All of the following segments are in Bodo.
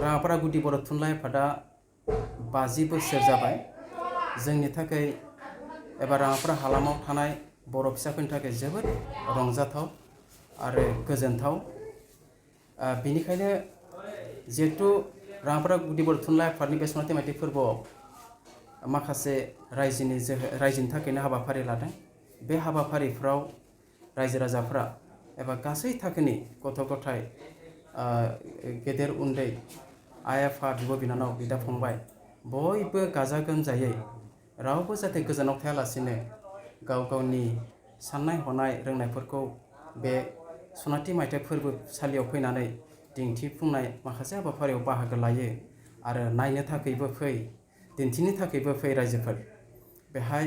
राङापारा गुदि बर' थुनलाइ आफादा 50 बोसोर जाबाय। जोंनि थाखाय एबा राङापारा हालामाव थानाय बर' फिसाफोरनि थाखाय जोबोद रंजाथाव आरो गोजोनथाव। बेनिखायनो जिहेतु राङापारा गुदि बर' थुनलाइ आफादनि बे सनाथि मायथाइ फोरबोआव माखासे रायजोनि थाखायनो हाबाफारि लादों। बे हाबाफारिफ्राव रायजो राजाफ्रा एबा गासै थाखोनि गथ' गथाय गेदेर उन्दै आइ आफा बिब' बिनानाव बिदा फंबाय बयबो गाजा गोमजायै रावबो जाहाथे गोजानाव थायालासिनो गाव गावनि साननाय हनाय रोंनायफोरखौ बे सनाथि मायथाइ फोरबोसालियाव फैनानै दिन्थिफुंनाय माखासे हाबाफारियाव बाहागो लायो आरो नायनो थाखायबो फै, दिन्थिनो थाखायबो फै रायजोफोर। बेहाय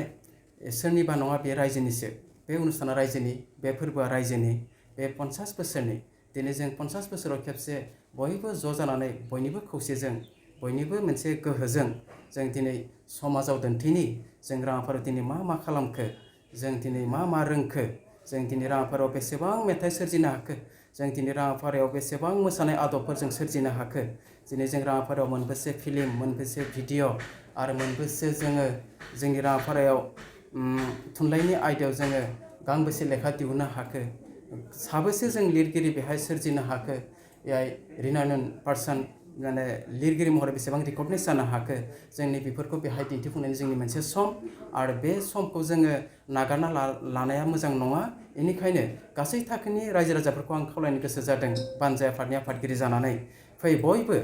सोरनिबा नङा, बे रायजोनिसो, बे अनुष्ठाना रायजोनि, बे फोरबोआ रायजोनि, बे 50 बोसोरनि। दिनै जों 50 बोसोराव खेबसे बयबो ज' जानानै बयनिबो खौसेजों बयनिबो मोनसे गोहोजों जों दिनै समाजाव दिन्थिनि जों राङापारायाव दिनै मा खालामखो, जों दिनै मा रोंखो, जों दिनै राङापारायाव बेसेबां मेथाइ सोरजिनो हाखो, जों दिनै राङापारायाव बेसेबां मोसानाय आदबफोरजों सोरजिनो हाखो, दिनै जों राङापारायाव मोनबेसे फिल्म, मोनबेसे भिडिअ' आरो मोनबेसे जोङो जोंनि राङापारायाव थुनलाइनि आयदायाव जोङो गांबेसे लेखा दिहुननो हाखो, साबेसे जों लिरगिरि बेहाय सोरजिनो हाखो, रिनाउन्ड पार्सन माने लिरगिरि महरै बेसेबां रिकगनाइज जानो हाखो, जोंनि बेफोरखौ बेहाय दिन्थिफुंनायनि जोंनि मोनसे सम आरो बे समखौ जोङो नागारना लानाया मोजां नङा। बेनिखायनो गासै थाखोनि रायजो राजाफोरखौ आं खावलायनो गोसो जादों, बानजाय आफादनि आफादगिरि जानानै फै बयबो।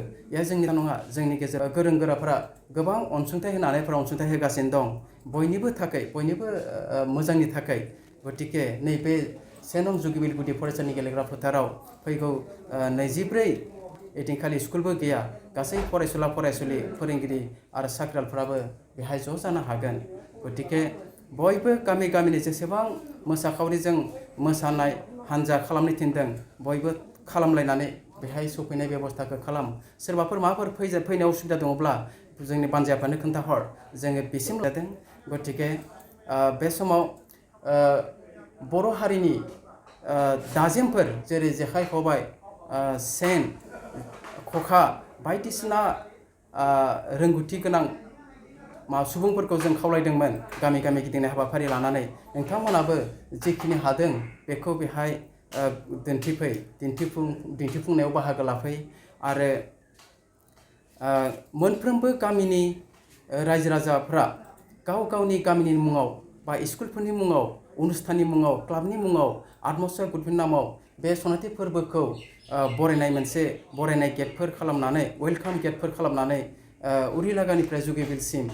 जोंनि नङा, जोंनि गेजेराव गोरों गोराफोरा गोबां अनसुंथाइ होनानैफोरा अनसुंथाइ होगासिनो दं बयनिबो थाखाय, बयनिबो मोजांनि थाखाय। गतिके नैबे 1 नं जुगिबिल गुदि फरायसालिनि गेलेग्रा फोथाराव फैगौ 24 ओइदिनखालि स्कुलबो गैया, गासै फरायसुला फरायसुलि फोरोंगिरि आरो साख्रियालफोराबो बेहाय ज' जानो हागोन। गतिके बयबो गामि गामिनि जेसेबां मोसाखावरिजों मोसानाय हान्जा खालामनो थिनदों बयबो खालामलायनानै बेहाय सफैनाय बेबस्थाखौ खालाम। सोरबाफोर माबाफोर फैनायाव उसुबिदा दङब्ला जोंनि बानजाय आफादनो खोन्थाहर, जोङो बिसिम लादों। गतिके बे समाव बर' हारिनि दाजेमफोर जेरै जेखाइ खबाइ, सेन, खखा बायदिसिना रोंगौथि गोनां सुबुंफोरखौ जों खावलायदोंमोन गामि गामि गिदिंनाय हाबाफारि लानानै, नोंथांमोनाबो जिखिनि हादों बेखौ बेहाय दिन्थिफुंनायाव बाहागो लाफै आरो मोनफ्रोमबो गामिनि रायजो राजाफ्रा गाव गावनि गामिनि मुङाव बा स्कुलफोरनि मुङाव, अनुष्ठाननि मुङाव, क्लाबनि मुङाव, आत्मसहायक ग्रुपनि नामाव बे सनाथि फोरबोखौ बरायनाय गेटफोर खालामनानै, वेलकाम गेटफोर खालामनानै उरिलागानिफ्राय जुगिबिलसिम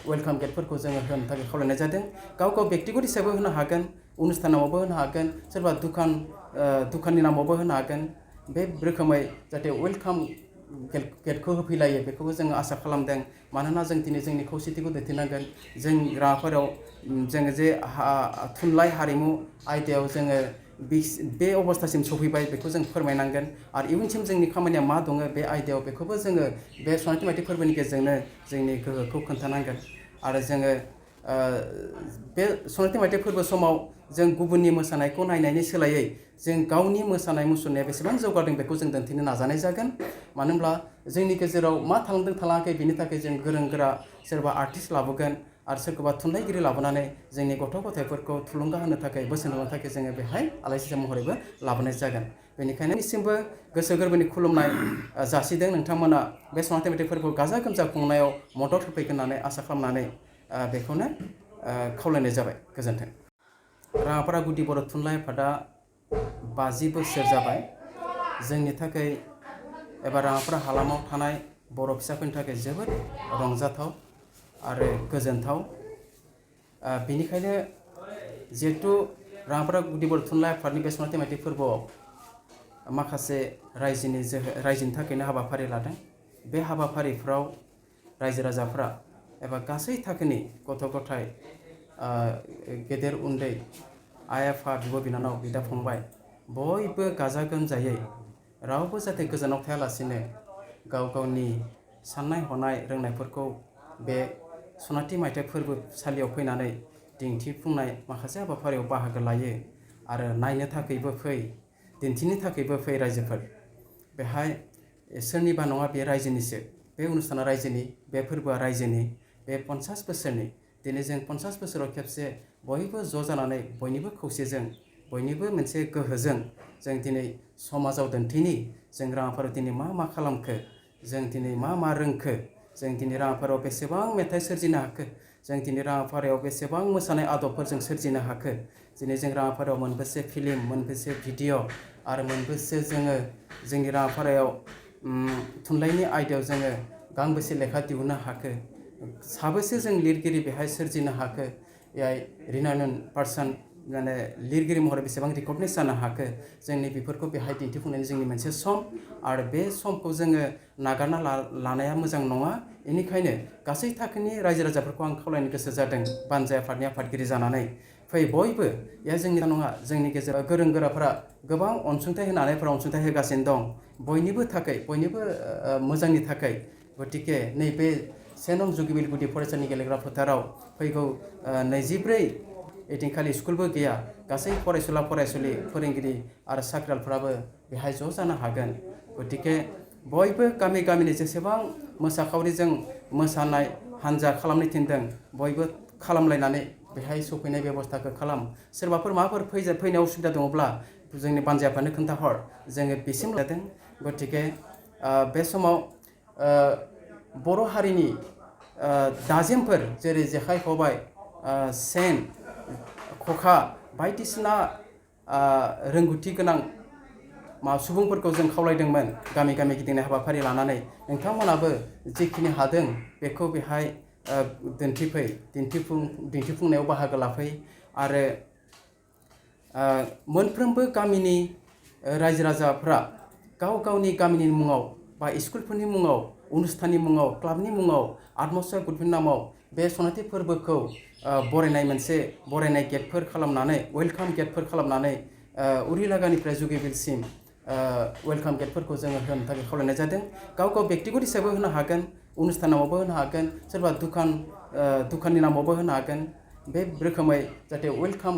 वेलकाम गेटफोरखौ जोङो होनो थाखाय खावलायनाय जादों। गाव गाव बेक्तिगत हिसाबै होनो हागोन, अनुष्ठान नामावबो होनो हागोन, सोरबा दुखाननि नामावबो होनो हागोन। बे रोखोमै जाहाथे वेलकाम गेटखौ होफैलायो बेखौबो जोङो आसा खालामदों। मानोना जों दिनै जोंनि खौसेथिखौ दैथिनांगोन। जों राङापारायाव जोङो जे थुनलाइ हारिमु आयदायाव जोङो बे अबस्थासिम सफैबाय बेखौ जों फोरमायनांगोन आरो इयुनसिम जोंनि खामानिया मा दङ बे आयदायाव बेखौबो जोङो बे सनाथि मायथाइ फोरबोनि गेजेरजोंनो जोंनि गोहोखौ खोन्थानांगोन। आरो जोङो बे सनाथि मायथाइ फोरबो समाव जों गुबुननि मोसानायखौ नायनायनि सोलायै जों गावनि मोसानाय मुसुरनाया बेसेबां जौगादों बेखौ जों दिन्थिनो नाजानाय जागोन। मानो होनब्ला जोंनि गेजेराव मा थालांदों थालाङाखै बेनि थाखाय जों गोरों गोरा सोरबा आर्टिस्ट लाबोगोन आरो सोरखौबा थुनलाइगिरि लाबोनानै जोंनि गथ' गथायफोरखौ थुलुंगा होनो थाखाय, बोसोन होनो थाखाय जोङो बेहाय आलासिजान महरैबो लाबोनाय जागोन। बेनिखायनो नोंनिसिमबो गोसो गोरबोनि खुलुमनाय जासिदों। नोंथांमोना बे सनाथि मायथाइ फोरबोखौ गाजा गोमजा खुंनायाव मदद होफैगोन होननानै आसा खालामनानै बेखौनो खावलायनाय जाबाय। गोजोन्थों। राङापारा गुदि बर' थुनलाइ आफादा 50 बोसोर जाबाय। जोंनि थाखाय एबा राङापारा हालामाव थानाय बर' फिसाफोरनि थाखाय जोबोद रंजाथाव आरो गोजोनथाव। बेनिखायनो जिहेतु राङापारा गुदि बर' थुनलाइ आफादनि बे सनाथि मायथाइ फोरबोआव माखासे रायजोनि थाखायनो हाबाफारि लादों। बे हाबाफारिफ्राव रायजो राजाफ्रा एबा गासै थाखोनि गथ' गथाय गेदेर उन्दै आइ आफा बिब' बिनानाव बिदा फंबाय बयबो गाजा गोमजायै रावबो जाहाथे गोजानाव थायालासिनो गाव गावनि साननाय हनाय रोंनायफोरखौ बे सनाथि मायथाइ फोरबोसालियाव फैनानै दिन्थिफुंनाय माखासे हाबाफारियाव बाहागो लायो आरो नायनो थाखायबो फै, दिन्थिनो थाखायबो फै रायजोफोर। बेहाय सोरनिबा नङा बे रायजोनिसो बे अनुष्ठाना रायजोनि बे फोरबोआ रायजोनि बे 50 बोसोरनि दिनै जों 50 बोसोराव खेबसे बयबो ज' जानानै बयनिबो खौसेजों बयनिबो मोनसे गोहोजों जों दिनै समाजाव दिन्थिनि जों राङापारायाव दिनै मा खालामखो जों दिनै मा रोंखो जों दिनै राङापारायाव बेसेबां मेथाइ सोरजिनो हाखो जों दिनै राङापारायाव बेसेबां मोसानाय आदबफोरजों सोरजिनो हाखो दिनै जों राङापारायाव मोनबेसे फिल्म मोनबेसे भिडिअ आरो मोनबेसे जोङो जोंनि राङापारायाव थुनलाइनि आयदायाव जोङो गांबेसे लेखा दिहुननो हाखो साबेसे जों लिरगिरि बेहाय सोरजिनो हाखो बेहाय रिनाउन्ड पार्सन माने लिरगिरि महरै बेसेबां रिकगनाइज जानो हाखो जोंनि बेफोरखौ बेहाय दिन्थिफुंनायनि जोंनि मोनसे सम आरो बे समखौ जोङो नागारना लानाया मोजां नङा बेनिखायनो गासै थाखोनि रायजो राजाफोरखौ आं खावलायनो गोसो जादों बानजाय आफादनि आफादगिरि जानानै फै बयबो जोंनि नङा जोंनि गेजेराव गोरों गोराफोरा गोबां अनसुंथाइ होनानैफोरा अनसुंथाइ होगासिनो दं बयनिबो थाखाय बयनिबो मोजांनि थाखाय गतिके नैबे 1 नं जुगिबिल गुदि फरायसालिनि गेलेग्रा फोथाराव फैगौ 24 ओइदिनखालि स्कुलबो गैया गासै फरायसुला फरायसुलि फोरोंगिरि आरो साख्रियालफोराबो बेहाय ज' जानो हागोन गतिके बयबो गामिनि जेसेबां मोसाखावरिजों मोसानाय हानजा खालामनो थिनदों बयबो खालामलायनानै बेहाय सफैनाय बेबस्थाखौ खालाम सोरबाफोर माबाफोर फैनायाव उसुबिदा दङब्ला जोंनि बानजाय आफादनो खोन्थाहर जोङो बिसिम लादों गतिके बे समाव बर' हारिनि दाजेमफोर जेरै जेखाइ खबाइ सेन खखा बायदिसिना रोंगौथि गोनां सुबुंफोरखौ जों खावलायदोंमोन गामि गिदिंनाय हाबाफारि लानानै नोंथांमोनाबो जिखिनि हादों बेखौ बेहाय दिन्थिफुंनायाव बाहागो लाफै आरो मोनफ्रोमबो गामिनि रायजो राजाफ्रा गावनि गामिनि मुङाव बा स्कुलफोरनि मुङाव अनुष्ठाननि मुङाव क्लाबनि मुङाव आत्मसय ग्रुपनि नामाव बे सनाथि फोरबोखौ बरायनाय गेटफोर खालामनानै वेलकाम गेटफोर खालामनानै उरिलागानिफ्राय जुगिबिलसिम वेलकाम गेटफोरखौ जोङो होनो थाखाय खावलायनाय जादों गाव बेक्तिगत हिसाबै होनो हागोन अनुष्ठान नामावबो होनो हागोन सोरबा दुखाननि नामावबो होनो हागोन बे रोखोमै जाहाथे वेलकाम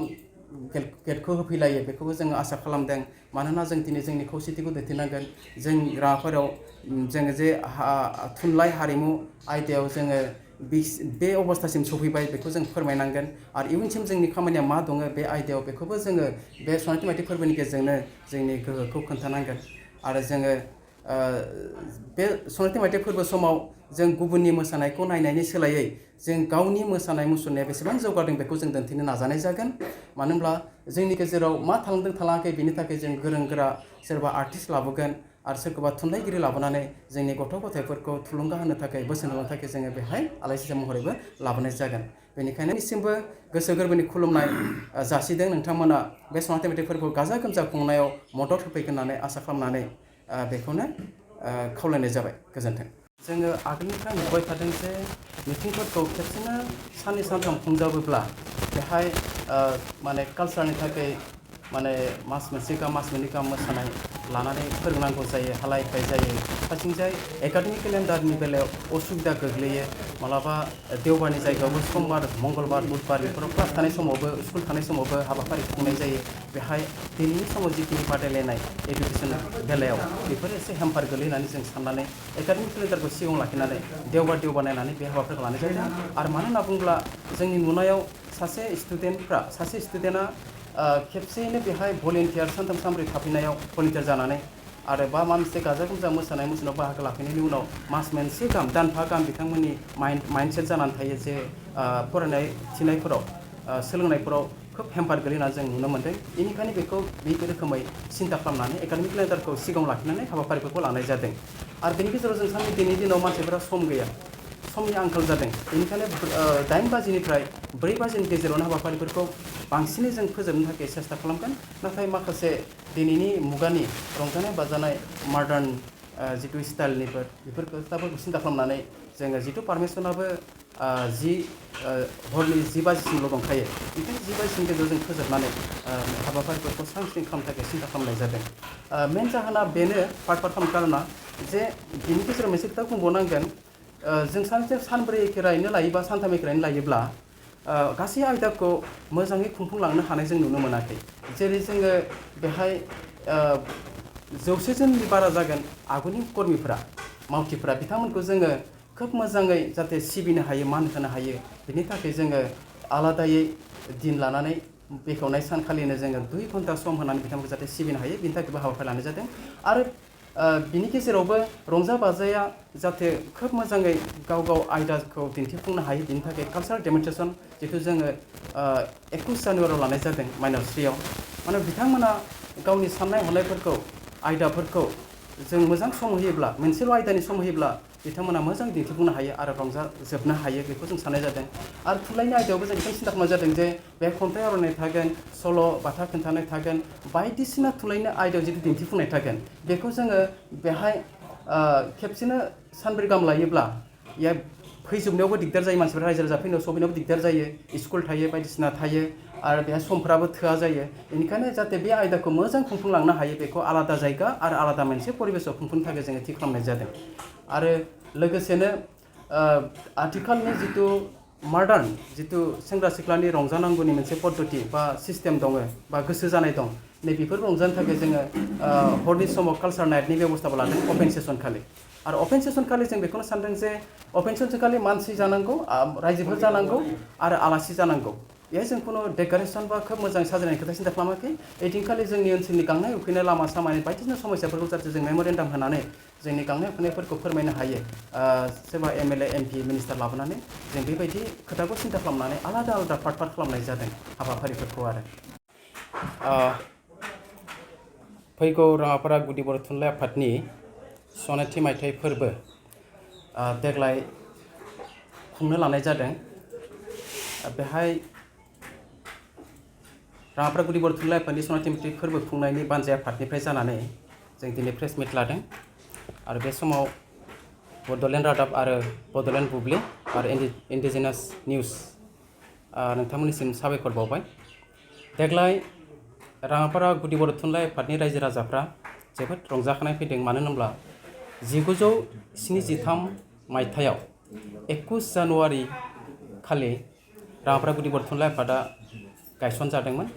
गेटखौ होफैलायो बेखौबो जोङो आसा खालामदों मानोना जों दिनै जोंनि खौसेथिखौ दैथिनांगोन जों राङापारायाव जोङो जे थुनलाइ हारिमु आयदायाव जोङो बे अबस्थासिम सफैबाय बेखौ जों फोरमायनांगोन आरो इयुनसिम जोंनि खामानिया मा दङ बे आयदायाव बेखौबो जोङो बे सनाथि माइथि फोरबोनि गेजेरजोंनो जोंनि गोहोखौ खोन्थानांगोन आरो जोङो बे सनाथि माइथि फोरबो समाव जों गुबुननि मोसानायखौ नायनायनि सोलायै जों गावनि मोसानाय मुसुरनाया बेसेबां जौगादों बेखौ जों दिन्थिनो नाजानाय जागोन मानो होनब्ला जोंनि गेजेराव मा थालाङाखै बेनि थाखाय जों गोरों गोरा सोरबा आर्टिस्ट लाबोगोन आरो सोरखौबा थुनलाइगिरि लाबोनानै जोंनि गथ' गथायफोरखौ थुलुंगा होनो थाखाय बोसोन होनो थाखाय जोङो बेहाय आलासि महरैबो लाबोनाय जागोन बेनिखायनो निसिमबो गोसो गोरबोनि खुलुमनाय जासिदों नोंथांमोना बे सनाथि माइथि फोरबोखौ गाजा गोमजा खुंनायाव मदद होफैगोन होननानै आसा खालामनानै बेखौनो खावलायनाय जाबाय गोजोन्थों जोङो आगोलनिफ्राय नुबाय थादों जे मिटिंफोरखौ खेबसेनो साननै सानथाम खुंजाबोब्ला बेहाय माने कालसारनि थाखाय माने मास मोनसे गाहाम मास मोननै गाहाम मोसानाय लानानै फोरोंनांगौ जायो हालाय हाफाय जायो फारसेथिंजाय एकाडेमिक केलेन्डारनि बेलायाव असुबिदा गोग्लैयो मालाबा देवबारनि जायगायावबो समबार मंगलबार बुधबार बेफोराव क्लास थानाय समावबो स्कुल थानाय समावबो हाबाफारि खुंनाय जायो बेहाय दिनैनि समाव जिखिनि बादायलायनाय एडुकेसन बेलायाव बेफोरो एसे हेम्पार गोलैनानै जों साननानै एकाडेमिक केलेन्डारखौ सिगाङाव लाखिनानै देवबार नायनानै बे हाबाफारिखौ लानाय जादों आरो मानो होनना बुङोब्ला जोंनि नुनायाव सासे स्टुडेन्टआ खेबसेयैनो बेहाय भलेन्टियार सानथाम सानब्रै थाफैनायाव भलेन्टियार जानानै आरो माबा मोनसे गाजा गोमजा मोसानाय मुसुरनायाव बाहागो लाफैनायनि उनाव मास मोनसे गाहाम दानफा गाहाम बिथांमोननि माइन्डसेट जानानै थायो जे फरायनाय थिनायफोराव सोलोंनायफोराव खोब हेम्पार गोलैनानै जों नुनो मोन्दों बेनिखायनो बेखौ बे रोखोमै सिन्था खालामनानै एकाडेमिक केलेन्डारखौ सिगाङाव लाखिनानै हाबाफारिफोरखौ लानाय जादों आरो बेनि गेजेराव जों साननै दिनैनि दिनाव मानसिफोरा सम गैया समनि आंखाल जादों बेनिखायनो 8 बाजिनिफ्राय 4 बाजिनि गेजेरावनो हाबाफारिफोरखौ बांसिनै जों फोजोबनो थाखाय सेस्था खालामगोन नाथाय माखासे दिनैनि मुगानि रंजानाय बाजानाय मडार्न जिथु स्टाइलनिफोर बेफोर खोथाफोरखौ सिन्था खालामनानै जोङो जिथु पारमिसनाबो हरनि 10 बाजिसिमल' दंखायो ओंखायनो 10 बाजिसिम गेजेराव जों फोजोबनानै हाबाफारिफोरखौ स्रां खालामनो थाखाय सिन्था खालामनाय जादों मेन जाहोना बेनो पार्ट खालामनो कारना जे बिनि गेजेराव मोनसे खोथा बुंबावनांगोन जों सानब्रै एखेरायैनो लायोबा सानथाम एखेरायैनो लायोब्ला गासै आयदाखौ मोजाङै खुंफुंलांनो हानाय जों नुनो मोनाखै जेरै जोङो बेहाय 100 जननि बारा जागोन आगुनि कर्मिफोरा मावथिफोरा बिथांमोनखौ जोङो खोब मोजाङै जाहाथे सिबिनो हायो मान होनो हायो बिनि थाखाय जोङो आलादायै दिन लानानै बेखेवनाय सानखालिनो जोङो 2 घन्टा सम होनानै बिथांमोनखौ जाहाथे सिबिनो हायो बिनि थाखायबो हाबाफारि लानाय जादों आरो बिनि गेजेरावबो रंजा बाजाया जाहाथे खोब मोजाङै गाव आयदाखौ दिन्थिफुंनो हायो बिनि थाखाय कालचारेल डेमनस्ट्रेसन जिथु जोङो 21 जानुवारियाव लानाय जादों माइनस्रियाव माने बिथांमोना गावनि साननाय हनायफोरखौ आयदाफोरखौ जों मोजां सम होयोब्ला मोनसेल' आयदानि सम होयोब्ला बिथांमोना मोजां दिन्थिफुंनो हायो आरो रंजाजोबनो हायो बेखौ जों साननाय जादों आरो थुनलाइनि आयदायावबो जों बेखौ सिन्था खालामनाय जादों जे बे खन्थाइ आवरायनाय थागोन सल' बाथा खोन्थानाय थागोन बायदिसिना थुनलाइनि आयदायाव जिथु दिन्थिफुंनाय थागोन बेखौ जोङो बेहाय खेबसेनो सानब्रै गाहाम लायोब्ला फैजोबनायावबो दिगदार जायो मानसिफोरा रायजो राजा फैनायाव सफैनायावबो दिगदार जायो स्कुल थायो बायदिसिना थायो आरो बेहा समफ्राबो थोआ जायो बेनिखायनो जाहाथे बे आयदाखौ मोजां खुंफुंलांनो हायो बेखौ आलादा जायगा आरो आलादा मोनसे परिबेसाव खुंफुंनो थाखाय जोङो थि खालामनाय जादों आरो लोगोसेनो आथिखालनि जिथु मडार्न जिथु सेंग्रा सिख्लानि रंजानांगौनि मोनसे पद्धति बा सिस्टेम दङ बा गोसो जानाय दं नैबेफोर रंजानो थाखाय जोङो हरनि समाव कालचार नाइटनि बेबस्थाबो लादों अपेन सेसन खालि आरो अपेन सेसन खालि जों बेखौनो सानदों जे अपेन सेसन खालि मानसि जानांगौ रायजोफोर जानांगौ आरो आलासि जानांगौ बेहाय जों खुनु डेक'रेसन बा खोब मोजां साजायनायनि खोथा सिन्था खालामाखै ओइदिनखालि जोंनि ओनसोलनि गांनाय उखैनाय लामा सामानि बायदिसिना समस्याफोरखौ जाहाथे जों मेम'रेन्डाम होनानै जोंनि गांनाय उखैनायफोरखौ फोरमायनो हायो सोरबा MLA MP मिनिस्टार लाबोनानै जों बेबायदि खोथाखौ सिन्था खालामनानै आलादा आलादा पार्ट खालामनाय जादों हाबाफारिफोरखौ आरो फैगौ राङापारा गुदि बर' थुनलाइ आफादनि 100थि मायथाइ फोरबो देग्लाय खुंनो लानाय जादों बेहाय राङापारा गुदि बर' थुनलाइ आफादनि 100थि मायथाइ फोरबो खुंनायनि बानजाय आफादनिफ्राय जानानै जों दिनै प्रेस मिट लादों आरो बे समाव बड'लेण्ड रादाब आरो बड'लेण्ड बुब्लि आरो इन्डिजिनास निउस नोंथांमोननिसिम साबायखर बावबाय देग्लाय राङापारा गुदि बर' थुनलाइ आफादनि रायजो राजाफ्रा जोबोद रंजाखानाय फैदों मानो होनोब्ला 1973 मायथाइयाव 21 जानुवारि खालि राङापारा गुदि बर' थुनलाइ आफादा गायसनजादोंमोन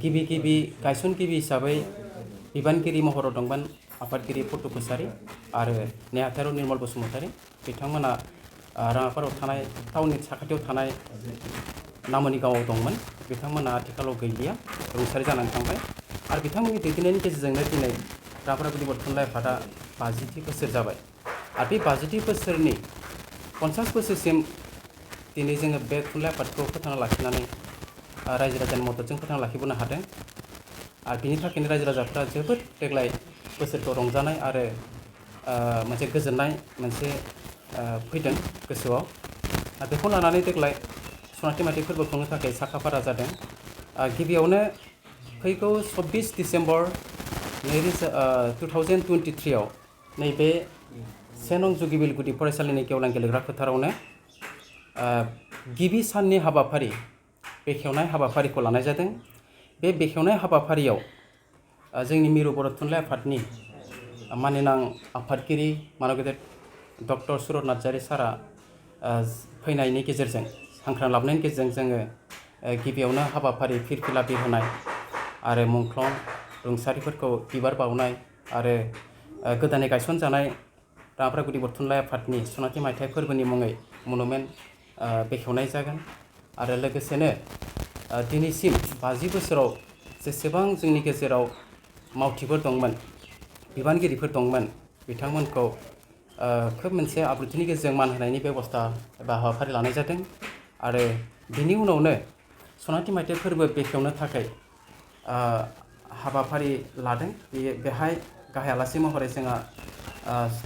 गिबि गायसनगिरि हिसाबै बिबानगिरि महराव दंमोन आफादगिरि पटु कछारी आरो नेहाथारि निर्मल बसुमतारी बिथांमोना राङापारायाव थानाय टाउननि साखाथियाव थानाय नामनिगावआव दंमोन बिथांमोना आथिखालाव गैलिया रुंसारि जानानै थांबाय आरो बिथांमोननि दैदेननायनि गेजेरजोंनो दिनै राङापारा गुदि बर' थुनलाइ आफादा 50थि बोसोर जाबाय आरो बे 50थि बोसोरनि 50 बोसोरसिम दिनै जोङो बे थुनलाइ आफादखौ फोथांना लाखिनानै रायजो राजानि मददजों फोथांना लाखिबोनो हादों आरो बिनि थाखायनो रायजो राजाफ्रा जोबोद देग्लाय बोसोरखौ रंजानाय आरो मोनसे गोजोननाय मोनसे फैदों गोसोआव बेखौ लानानै देग्लाय 100थि मायथाइ फोरबो खुंनो थाखाय साखाफारा जादों गिबियावनो फैगौ 24 डिसेम्बर 2023 आव नैबे 1 नं जुगिबिल गुदि फरायसालिनि गेवलां गेलेग्रा फोथारावनो गिबि साननि हाबाफारि बेखेवनाय हाबाफारिखौ लानाय जादों बे बेखेवनाय हाबाफारियाव जोंनि मिरु बर' थुनलाइ आफादनि माननिनां आफादगिरि मानगेदेर डक्टर सुरत नार्जारी सारा फैनायनि गेजेरजों हांख्रां लाबोनायनि गेजेरजों जोङो गिबियावनो हाबाफारि फिरफिला बिरहोनाय आरो मुंख्लं रुंसारिफोरखौ बिबार बावनाय आरो गोदानै गायसनजानाय राङापारा गुदि बर' थुनलाइ आफादनि 100थि मायथाइ फोरबोनि मुङै मनुमेन्ट बेखेवनाय जागोन आरो लोगोसेनो दिनैसिम 50 बोसोराव जेसेबां जोंनि गेजेराव मावथिफोर दंमोन बिबानगिरिफोर दंमोन बिथांमोनखौ खोब मोनसे आब्रुथिनि गेजेरजों मान होनायनि बेबस्था एबा हाबाफारि लानाय जादों आरो बिनि उनावनो 100थि मायथाइ फोरबो बेखेवनो थाखाय हाबाफारि लादों बेहाय गाहाय आलासि महरै जोंहा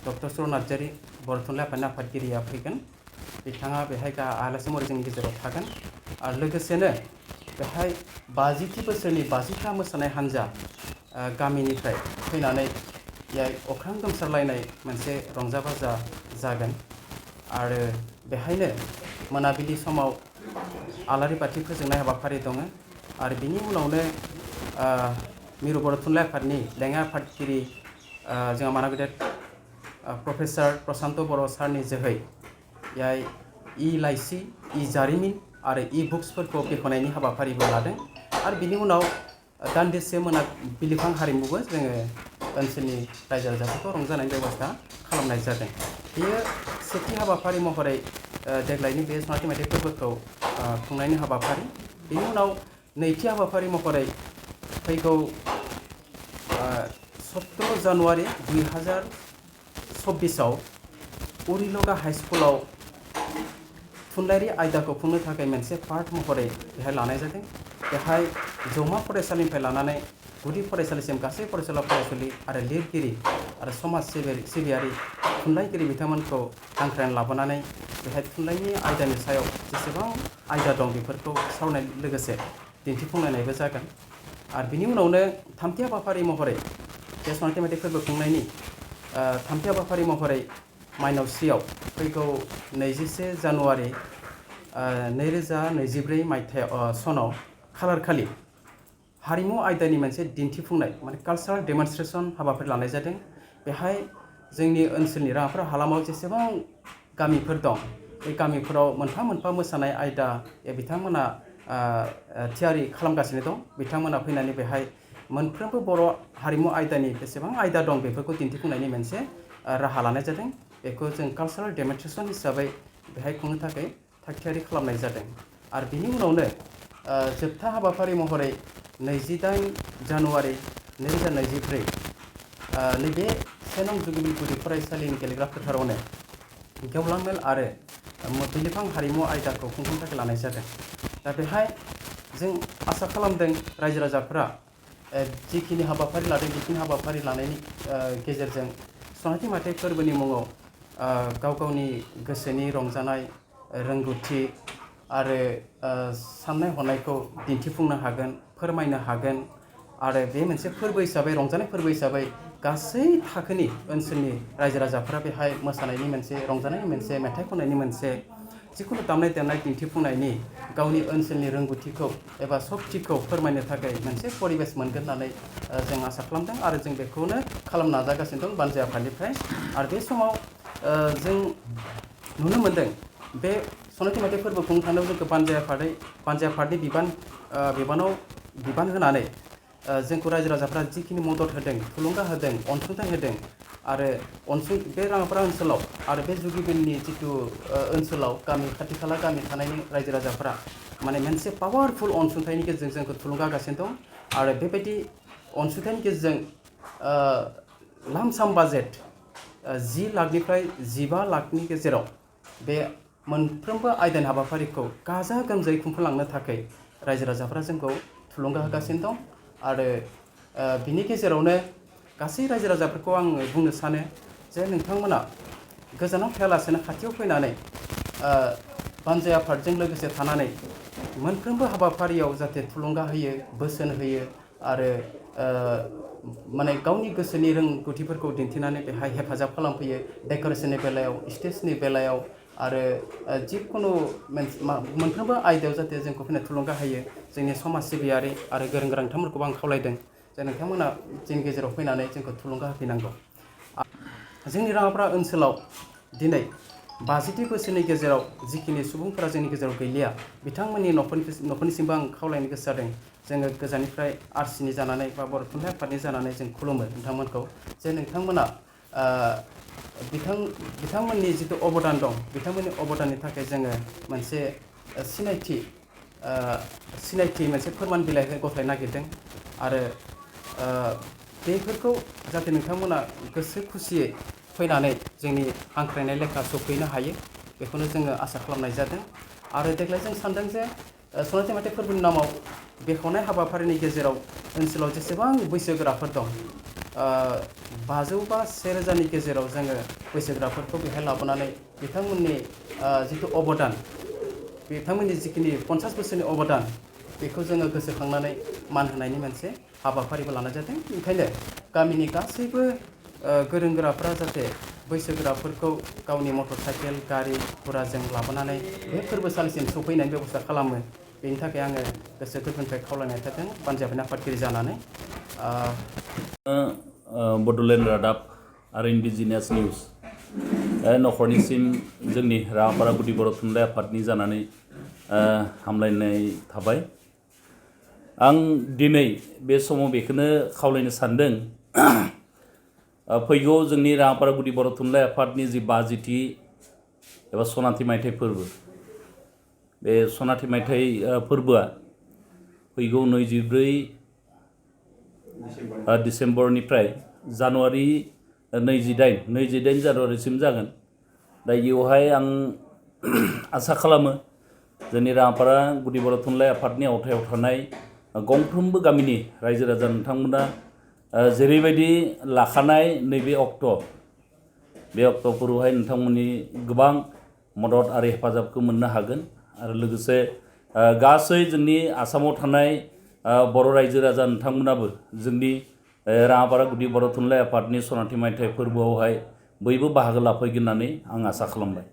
डक्टर सुरत नार्जारी बर' थुनलाइ आफादनि आफादगिरिया फैगोन बिथाङा बेहाय आलासि महरै जोंनि गेजेराव थागोन आरो लोगोसेनो बेहाय 50थि बोसोरनि 50था मोसानाय हान्जा गामिनिफ्राय फैनानै अख्रां गोमसारलायनाय मोनसे रंजा बाजा जागोन आरो बेहायनो मोनाबिलि समाव आलारि बाथि फोजोंनाय हाबाफारि दङ आरो बिनि उनावनो मिरु बर' थुनलाइ आफादनि लेङाइ आफादगिरि जोंहा मानगेदेर प्रफेसार प्रसान्त बर' सारनि जोहै लाइसि जारिमिन आरो बुक्सफोरखौ बेखेवनायनि हाबाफारिबो लादों आरो बिनि उनाव दान्दिसे बिलिफां हारिमुबो जोङो ओनसोलनि रायजो राजाफोरखौ रंजानायनि बेबस्था खालामनाय जादों। बेयो सेथि हाबाफारि महरै देग्लायनि बे सनाथि मायथाइ फोरबोखौ खुंनायनि हाबाफारि। बेनि उनाव नैथि हाबाफारि महरै फैगौ 17 जानुवारि 2024 उरिलगा हाई स्कुलाव थुनलाइयारि आयदाखौ खुंनो थाखाय मोनसे पार्ट महरै बेहाय लानाय जादों। बेहाय जौमा फरायसालिनिफ्राय लानानै गुदि फरायसालिसिम गासै फरायसुला फरायसुलि आरो लिरगिरि आरो समाज सिबियारि थुनलाइगिरि बिथांमोनखौ हांख्रायना लाबोनानै बेहाय थुनलाइनि आयदानि सायाव जेसेबां आयदा दं बेफोरखौ सावरायनाय लोगोसे दिन्थिफुंलायनायबो जागोन। आरो बिनि उनावनो थामथि हाबाफारि महरै बे सनाथि मायथाइ फोरबो खुंनायनि थामथि हाबाफारि महरै माइनावस्रियाव फैगौ 21 जानुवारि 2024 सनाव खालार खालि हारिमु आयदानि मोनसे दिन्थिफुंनाय माने कालचारेल डेमनस्ट्रेसन हाबाफारि लानाय जादों। बेहाय जोंनि ओनसोलनि राङापारा हालामाव जेसेबां गामिफोर दं बे गामिफोराव मोनफा मोनफा मोसानाय आयदा बिथांमोना थियारि खालामगासिनो दं। बिथांमोना फैनानै बेहाय मोनफ्रोमबो बर' हारिमु आयदानि बेसेबां आयदा दं बेफोरखौ दिन्थिफुंनायनि मोनसे राहा लानाय जादों। बेखौ जों कालचारेल डेमनस्ट्रेसन हिसाबै बेहाय खुंनो थाखाय थागथियारि खालामनाय जादों। आरो बिनि उनावनो जोबथा हाबाफारि महरै 28 जानुवारि 2024 नैबे 1 नं जुगिबि गुदि फरायसालिनि गेलेग्रा फोथारावनो गेवलां मेल आरो बिलिफां हारिमु आयदाखौ खुंफुंनो थाखाय लानाय जादों। दा बेहाय जों आसा खालामदों रायजो राजाफोरा जिखिनि हाबाफारि लादों बेखिनि हाबाफारि लानायनि गेजेरजों सनाथि मायथाइ फोरबोनि मुङाव गाव गावनि गोसोनि रंजानाय रोंगौथि आरो साननाय हनायखौ दिन्थिफुंनो हागोन, फोरमायनो हागोन। आरो बे मोनसे फोरबो हिसाबै रंजानाय फोरबो हिसाबै गासै थाखोनि ओनसोलनि रायजो राजाफोरा बेहाय मोसानायनि मोनसे रंजानायनि मोनसे मेथाइ खननायनि मोनसे जिखुनु दामनाय देनाय दिन्थिफुंनायनि गावनि ओनसोलनि रोंगौथिखौ एबा सक्तिखौ फोरमायनो थाखाय मोनसे परिबेस मोनगोन होननानै जों आसा खालामदों आरो जों बेखौनो खालामनो नाजागासिनो दं बानजाय आफादनिफ्राय। आरो बे समाव जों नुनो मोनदों बे सनाथि मायथाइ फोरबो खुंनो थानायाव जोंखौ बानजाय आफादनि बिबान होनानै जोंखौ रायजो राजाफ्रा जिखिनि मदद होदों, थुलुंगा होदों, अनसुंथाइ होदों आरो बे राङापारा ओनसोलाव आरो बे जुगिबिलनि जिथु ओनसोलाव गामि खाथि खाला गामि थानायनि रायजो राजाफ्रा माने मोनसे पावारफुल अनसुंथाइनि गेजेरजों जोंखौ थुलुंगा होगासिनो दं। आरो बेबायदि अनसुंथाइनि गेजेरजों लामसाम बाजेट 10 लाखनिफ्राय 15 लाखनि गेजेराव बे मोनफ्रोमबो आयदानि हाबाफारिखौ गाजा गोमजायै खुंफुंलांनो थाखाय रायजो राजाफ्रा जोंखौ थुलुंगा होगासिनो दं। आरो बिनि गेजेरावनो गासै रायजो राजाफोरखौ आङो बुंनो सानो जे नोंथांमोना गोजानाव थायालासेनो खाथियाव फैनानै बानजाय आफादजों लोगोसे थानानै मोनफ्रोमबो हाबाफारियाव जाहाथे थुलुंगा होयो, बोसोन होयो आरो माने गावनि गोसोनि रोंगौथिफोरखौ दिन्थिनानै बेहाय हेफाजाब खालामफैयो। डेक'रेसननि बेलायाव, स्टेजनि बेलायाव आरो जिखुनु मोनफ्रोमबो आयदायाव जाहाथे जोंखौ फैनाय थुलुंगा होयो। जोंनि समाज सिबियारि आरो गोरों गोरा नोंथांमोनखौबो आं खावलायदों जे नोंथांमोना जोंनि गेजेराव फैनानै जोंखौ थुलुंगा होफैनांगौ। जोंनि राङापारा ओनसोलाव दिनै 50 बोसोरनि गेजेराव जिखिनि सुबुंफोरा जोंनि गेजेराव गैलिया बिथांमोननि न'खरनिसिमबो आं खावलायनो गोसो जादों। जोङो गोजाननिफ्राय आरसिनि जानानै बा बर' थुनलाइ आफादनि जानानै जों खुलुमो नोंथांमोनखौ जे नोंथांमोना बिथांमोननि जिथु अबदान दं बिथांमोननि अबदाननि थाखाय जोङो मोनसे सिनायथि मोनसे फोरमान बिलाइ गथायनो नागिरदों। आरो बेफोरखौ जाहाथे नोंथांमोना गोसो खुसियै फैनानै जोंनि हांख्रायनाय लेखा सफैनो हायो बेखौनो जोङो आसा खालामनाय जादों। आरो देग्लाय जों सानदों जे सनाथि मायथाइ फोरबोनि नामाव बेखेवनाय हाबाफारिनि गेजेराव ओनसोलाव जेसेबां बैसोगोराफोर दं 500 बा 1000नि गेजेराव जोङो बैसोगोराफोरखौ बेहाय लाबोनानै बिथांमोननि जिथु अबदान बिथांमोननि जिखिनि 50 बोसोरनि अबदान बेखौ जोङो गोसोखांनानै मान होनायनि मोनसे हाबाफारिबो लानाय जादों। ओंखायनो गामिनि गासैबो गोरों गोराफ्रा जाहाथे बैसोगोराफोरखौ गावनि मटर साइकेल गारि घोराजों लाबोनानै बे फोरबोसालिसिम सफैनायनि बेबस्था खालामो। बेनि थाखाय आङो गोसो गोरबोनिफ्राय खावलायनाय थादों बानजाय आफादनि आफादगिरि जानानै। बड'लेण्ड रादाब आरो इन्डिजिनियास निउस नखरनिसिम जोंनि राङापारा गुदि बर' थुनलाइ आफादनि जानानै हामलायनाय थाबाय। आं दिनै बे समाव बेखौनो खावलायनो सानदों फैगौ जोंनि राङापारा गुदि बर' थुनलाइ आफादनि जि 50थि एबा सनाथि मायथाइ फोरबो बे सनाथि मायथाइ फोरबोआ फैगौ 24 डिसेम्बरनिफ्राय जानुवारि 28 जानुवारिसिम जागोन दा इयावहाय आं आसा खालामो जोंनि राङापारा गुदि बर' थुनलाइ आफादनि आवथायाव थानाय गंफ्रोमबो गामिनि रायजो राजा नोंथांमोना जेरैबायदि लाखानाय नैबे अक्ट' बे अक्ट'फोरावहाय नोंथांमोननि गोबां मदद आरो हेफाजाबखौ मोननो हागोन आरो लोगोसे गासै जोंनि आसामाव थानाय बर' रायजो राजा नोंथांमोनाबो जोंनि राङापारा गुदि बर' थुनलाइ आफादनि सनाथि मायथाइ फोरबोआवहाय बयबो बाहागो लाफैगोन होननानै आं आसा खालामबाय।